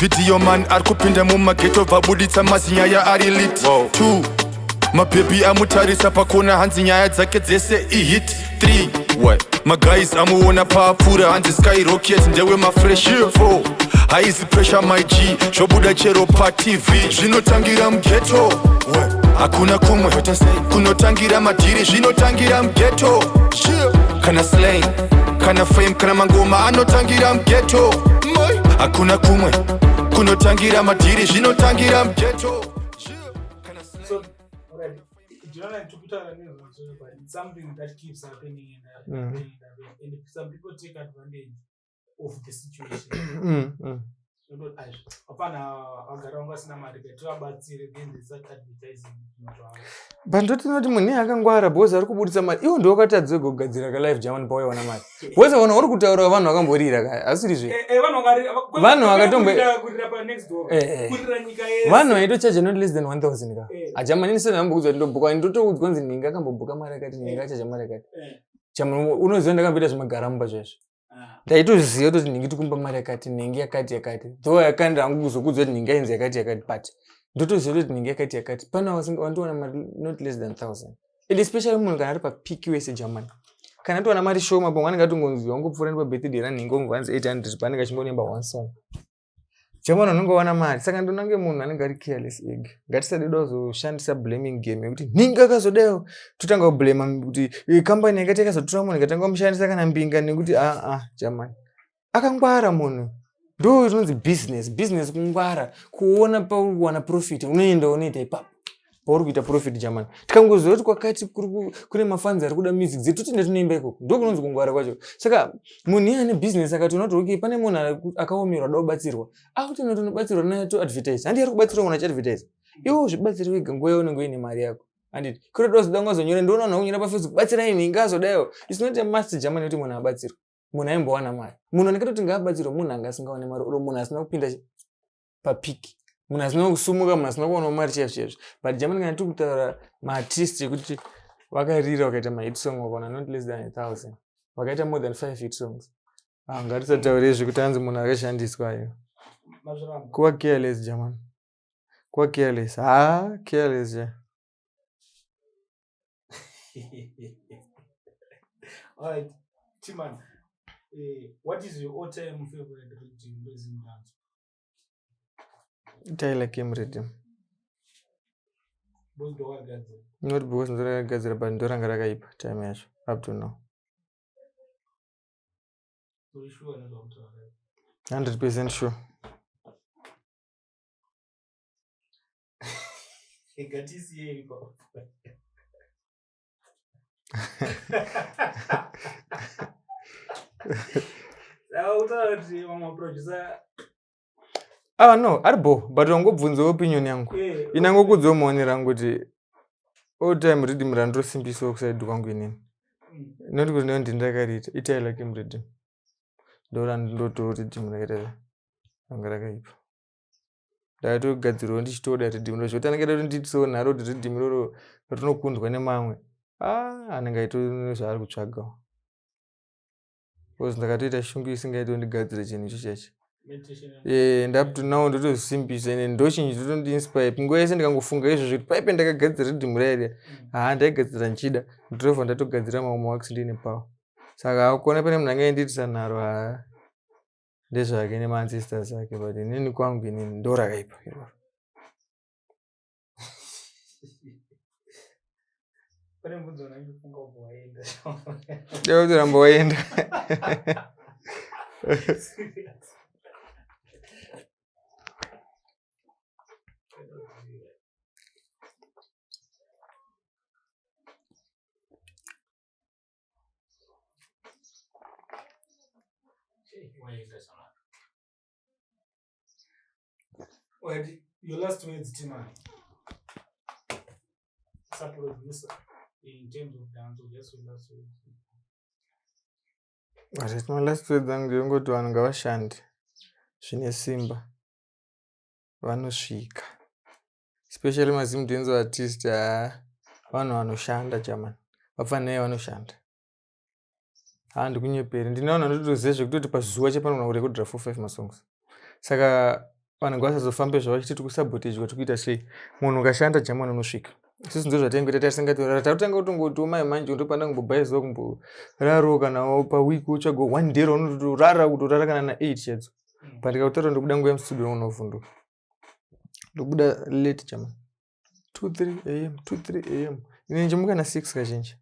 Video man ari kupinda mumageto vabuditsa mazinyaya ari lit. 2 mabhebhi amutarisa pakona hanzi nyaya dzake dzese ihit. 3 maguys amuona paapfuura hanzi skyrocket ndewe mafresh. 4 haizi pressure my G, zvobuda chero paTV. Zvinotangira mugeto, hakuna kumwe kunotangira madhiri, zvinotangira mugeto. Kana slang, kana fame, kana mangoma anotangira mugeto, hakuna kumwe kunotangira madhiri, zvinotangira mugeto. Kana slang- So, alright. Do you know like tukutaura nezvazvo, but it's something that keeps happening and happening and happening. And some people take advantage of the situation. Hapana, vagara vanga vasina mari, ngativabatsire, then they start advertising zvinhu zvavo. But ndotinoti munhu iye akangwara because ari kubuditsa mari. Iwo ndiwo wakatadza wega kugadzira kalive German pawaiwana mari, because vanhu vari kutaura vanhu vakamborira kaya, asirizve? Vanhu Vanhu kurira pa next door, kurira nyika yese. Vanhu vaitochaja not less than 1000 ka. Ajamani ini sendambokudza kuti ndobhuka, ndotoudzwa kunzi ninga akambobhuka mari akati, ninga achaja mari akati. German unoziva ndakamboita zvemagaramba zvezvo. Ndaitoziva kuti nhingi tikumba mari yakati, nhingi yakati yakati, though yakandi hangu kuzokudzwa kuti nhingi ainzi yakati yakati, but ndotoziva kuti nhingi yakati yakati pana vandowana mari not less than 1000. And especially munhu kana ari papeak wese Germany, kana atowana mari shoma, pamwe anenge atongonzi wangopfuura nepabirthday ranhingi, ongo hanzi 800, paanenge achingonemba one song Germany unonge wana mari. Saka ndonange munhu anenge ari careless ega. Ngatisade da kuzoshandisa blaming game yekuti nhingi akazodayo, totanga kublema kuti kambani yakati yakazotora munhu, ikatanga kumushandisa kana mbinga, nekuti aa Germany akangwara munhu. Ndo rinonzi business, business kungwara kuona pauri kuwana profit, unoenda unoita ipapo pauri kuita profit Germany. Tikangoziva kuti kwakati kune mafans ari kuda music dzedu, totoenda tonoimba ikoko. Ndo kunonzi kungwara kwacho. Saka munhu iye ane business akatoona kuti okay, pane munhu akaomerwa ada kubatsirwa, akutoenda tonobatsirwa naye, toadvertise. Handi ari kubatsirwa munhu achiadvertise? Iwe uzvibatsire wega nguva yaunenge uine mari yako, handiti? Kutoda kuzoda ungazonyora, ndiona vanhu vakunyora paFacebook, batsirai nhingi azodayo. It's not a must Germany kuti munhu abatsirwe munhu aimbowana mari. Munhu anenge toti ngaabatsirwe munhu anga asingawane mari, oro munhu asina kupinda papeak, munhu asina kusumuka, munhu asina kuwanawo mari chaizvo chaizvo. But Germany, kana tiri kutaura maartist ekuti vakarira vakaita mahit song, vakawana not less than 1000, vakaita more than 5 hit songs, ah, ngatisataure zvekuti hanzi munhu akashandiswa ayo. Mazviramba. Kuva careless German, kuva careless, ha, careless ja. Alright, Timan, what is your all-time favorite riddim reZimdance? Tyler Came riddim. Because ndowagadzira. Not because ndorakagadzira, but ndoranga rakaipa time yacho up to now. Uri sure nezvakutaura? 100% sure. Ngatisiyei ipapo. Saka kutaura kuti vamwe maproducer Ah no, ari bo, but wangobvunzawo opinion yangu. Inangokudzawo maonero angu kuti all time riddim randinosimbisawo kuside kwangu inini, not kuti ndinoti ndakariita, iTyler Came riddim. Ndorandinoto riddim rakaita ranga rakaipa. Ndakatogadzirawo ndichitoda riddim ro zvekuti anenge ada kuti nharo kuti riddim iroro rinokundwa nemamwe. Ah, anenge aito zvaari kutsvagawo. Because ndakatoita shungu isingaiti ndigadzire chinhu icho chacho. Meditation. And up to now ndotozvisimbisa ende ndochinhu chinotondiinspire nguva yese. Ndikangofunga izvozvo kuti paipe ndakagadzira riddim rairiya, haa, ndaigadzira ndichida, ndinobva ndatogadzira mamwe maworks ndiine power. Saka kuona pane munhu angaindiitisa nharo, haa, ndezvake nemaancestors ake, but inini kwangu inini ndo rakaipa iroro. Pane mubvunzo unandifunga ubva waenda. Dai kuti ramba waenda. Serious. Hey, waenda sana. Alright, your last words, Timan. As a producer, in terms of dance, just your last words. Right, my last words angu ndeyongoti vanhu ngavashande zvine simba, vanosvika, especially maZimdancehall artist. Haa, vanhu vanoshanda German, vapfanai vanoshanda. Haa, ndikunyeperi, ndine vanhu vanotoziva zvekutoti pazuva chepanogona kurekodhera 4 5 masongs. Saka Vanhu ngavasazofambe zvavo vachiti tikusabhotejwa, tikuita sei. Munhu ukashanda, jamani, unosvika. Isusu ndo zvatingoita, tasingatorara. Takutanga kutongotiwo mai manje ndopanda kumbobhaiziwa kumborarawo kana paweek utsvago one day raunotorara, kutorara kana na8 chadzo. But ndikakutaura ndobuda nguva yemustudio, unovhunduka. Ndobuda late, jamani, 2 3 am, 2 3 am. Ine ndichimuka na6 kazhinji.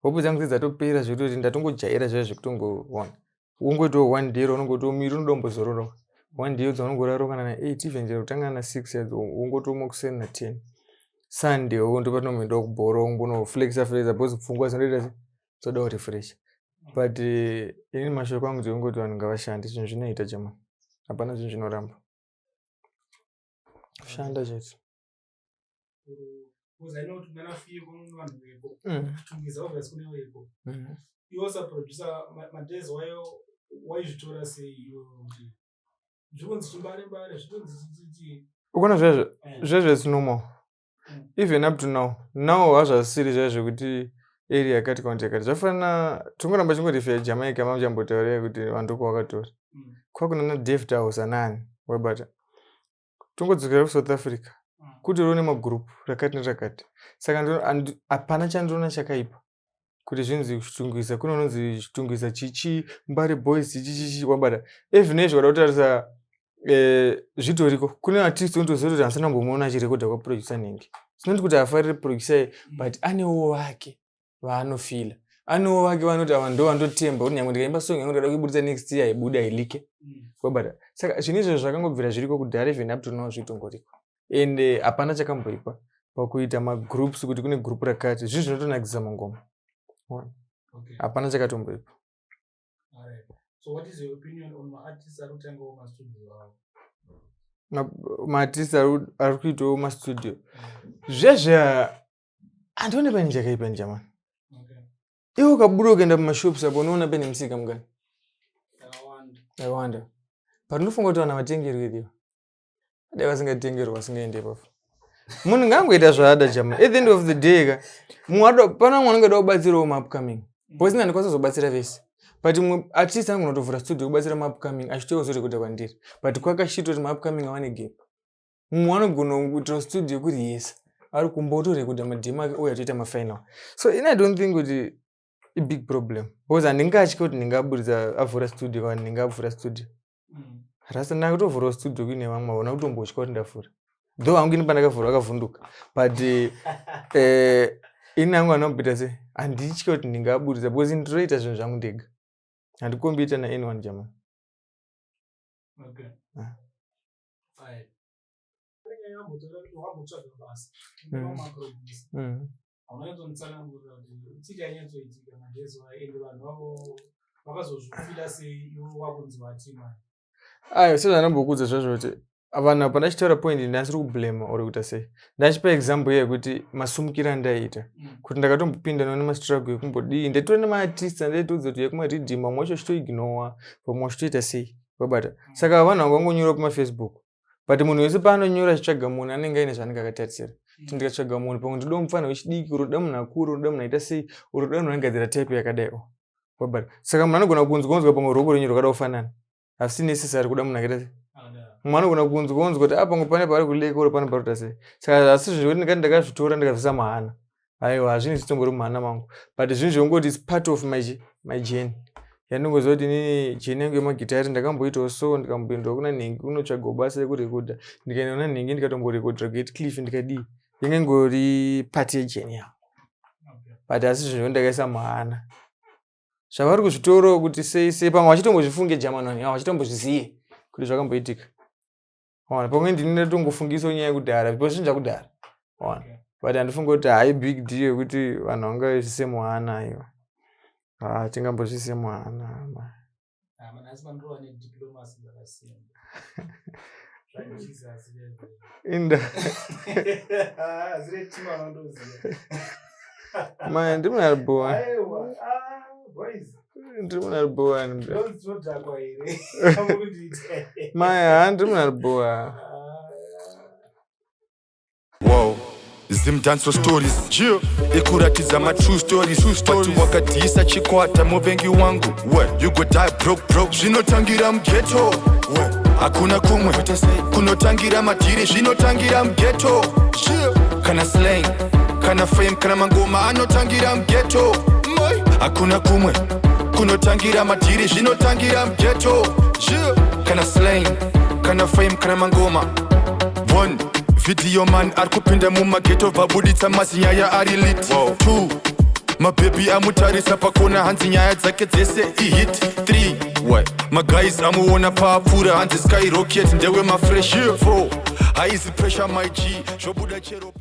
Hope dzangu dzatopera zvekutoti ndatongojaira zviya zvekutongoona. Ungoitawo one day raunongotiwo muviri unoda kumbozorora, one day dzaunongorarawo kana na8, even chero kutanga na6 yadzo, ungotomuka kuseni na10. Sunday wo ndopatinomboendawo kubhora, ungonoflexa flexa because pfungwa dzinoita se dzoda kurefresh. But inini mashoko angu ndekungoti vanhu ngavashande, zvinhu zvinoita, jamani, hapana zvinhu zvinoramba, kushanda chete. Because I know kuti kunana fiye kuno vanhu veko. Chitungwiza obviously kune veko. Iwe saproducer, madays wayo waizvitora sei iwe kuti zvikunzi chimbare mbare, zvikunzi chichichi? Ukona zvezvo zvezvo it's normal. Even up to now hazvasiri zviya zvekuti area yakati kana kuti yakati. Zvafanana tongoramba chingorifeya Jamaica, mamuchambotaurira kuti vanhu kwavakatora kwakunana David House anani, wabata. Tongodzokera kuSouth Africa, kutoriwo nemagroup rakati nerakati. Saka hapana chandiona chakaipa kuti zvinzi Chitungwiza kune unonzi Chitungwiza chichi, Mbare Boys chichi chichi, wabata. Even izvo kada kutarisa, zvitoriko. Kune artist unotoziva kuti handisina kumbomuona achirekodha kwaproducer nhingi. Sinoti kuti afarire producer, but anewo vake vaanofila, anewo vake vanoti ava ndo vandotemba kuti nyange ndikaimba song yangu ndikada kuibudisa next year, haibude, hailike, wabata. Saka zvinhu izvozvo zvakangobvira zviriko kudhara, even up to now zvitongoriko. And hapana chakamboipa pakuita magroups, kuti kune group rakati. Zvinhu zvinotonakisa mangoma. Hapana chakatomboipa. Alright. So what is your opinion on maartists ari kutangawo mastudio avo? Maartist ari kuitawo mastudio zvezve, handione pane chakaipa, njamani. Iwe ukabuda ukaenda pamashops apo, unoona pane musika mugani? Yakawanda. Yakawanda, but unofunga kuti vanhu havatengerwi iriwa? Dai vasingatengerwi, vasingaende ipapo. Munhu ngaangoita zvaada, jama. At the end of the day ka, mumwe pana mumwe anenge ada kubatsirawo maupcoming, because ina ndikwanisa kuzobatsira vese, but mumwe artist angu unotovhura studio kubatsira maupcoming, achitouya kuzorekodha kwandiri, but kwakashitwa kuti maupcoming awane gap. Mumwe anogona kuitira studio kuriyesa ari kumba, otorekodha mademo ake, uye atoita mafinal. So in I don't think kuti ibig problem, because handingatyi kuti ndingaburitsa avhura studio kana ndingavhura studio. Rasta, ndakutovhurawo studio kuine vamwe, havana kutombotya kuti ndavhura, though hangu ini pandakavhura vakavhunduka, but ini hangu anomboita se handityi kuti ndingaburitsa, because ndinoita zvinhu zvangu ndega, handikombiita naanyone, jamani. Okay. Ah. Alright. Nyaya yambotaura kuti wambotsvaga basa maproducer. Haunanyatsonitsanangurira kuti chii chainyatsoitika madays wayo, ende vanhu vavo vakazozvifila sei iwe wakunzi vati mani? Ayo, sezvanambokuudza zvazvo kuti vanhu apa ndachitaura point, ndasiri kublema or kuita sei. Ndachipa example yekuti masumukiro andaiita, kuti ndakatombopinda no nemastruggle ekumbodii. Ndaitora nemaartist andaitoudza kuti yekumariddim, vamwe vacho vachitoignowa, vamwe vachitoita sei, wabata. Saka vanhu vangangonyora pamafacebook, but munhu wese paanonyora achitsvaga munhu, anenge aine zvaanenge akatarisira, kuti ndikatsvaga munhu, pamwe ndoda mufana wechidiki, uri unoda munhu akuru, unoda munhu aita sei, uri unoda munhu anogadzira type yakadai, wabata. Saka munhu anogona kunzwa unzwa pamwe ruoko renyu rwakada kufanana, hasi necessary kuda munhu akaita sei. Mumwe anogona kunzwa unzwa kuti a pamwe pane paari kuleka uri pane paari kuita sei. Saka asi zvekuti ndikati ndakazvitora ndikazvisa muhana, aiwa, hazvinhu zvitombori muhana mangu, but zvinhu zvekungoti it's part of my journey yandingoziva kuti inini journey yangu yemagitari ndakamboitawo. So ndikamboendawo kuna nhengi kunotsvagawo basa rekurekodha, ndikaenda kuna nhengi, ndikatomborekodhera Gate Cliff, ndikadii, inge ngori part yejourney yangu. But asi zvinhu ndakaisa muhana, zvavari kuzvitorawo kuti sei sei, pamwe vachitombozvifunge, jamani, vanhu ava vachitombozviziye kuti zvakamboitika. Ona, pamwe ndini ndatongofungisawo nyaya yekudhara, because zvinhu zvakudhara, ona. But handifungi kuti hai big deal yekuti vanhu vangazvise muhana. Aiwa, ha, tingambozvise muhana ma. Asi mandorova nediplomacy dzakasimba zvaJesus. Inda. Zire tima vandoziva. Ma, ndiri munhu aribowa. Aiwa, ah, boys. Ndiri munhu aribowa. Ndonzi tinodhakwa here? Amukundiita. Maya, ha, ndiri munhu aribowa. Wow. Zimdancehall stories ikuratidza matrue stories, but wakadhisa chikwata, muvengi wangu, you go die broke broke. Zvinotangira mughetto. Hakuna kumwe kunotangira madhiri, zvinotangira mughetto. Kana slang, kana fame, kana mangoma anotangira mughetto. Hakuna kumwe kunotangira madhiri, zvinotangira mughetto. Kana slang, kana fame, kana mangoma. 1, video man ari kupinda mumaghetto, vabuditsa mazinyaya ari lit. 2, mabhebhi amutarisa pakona, hanzi nyaya dzake dzese ihit. 3, maguys amuona paapfuura, hanzi skyrocket ndewe mafresh. 4, haizi pressure, my G, zvobuda chero.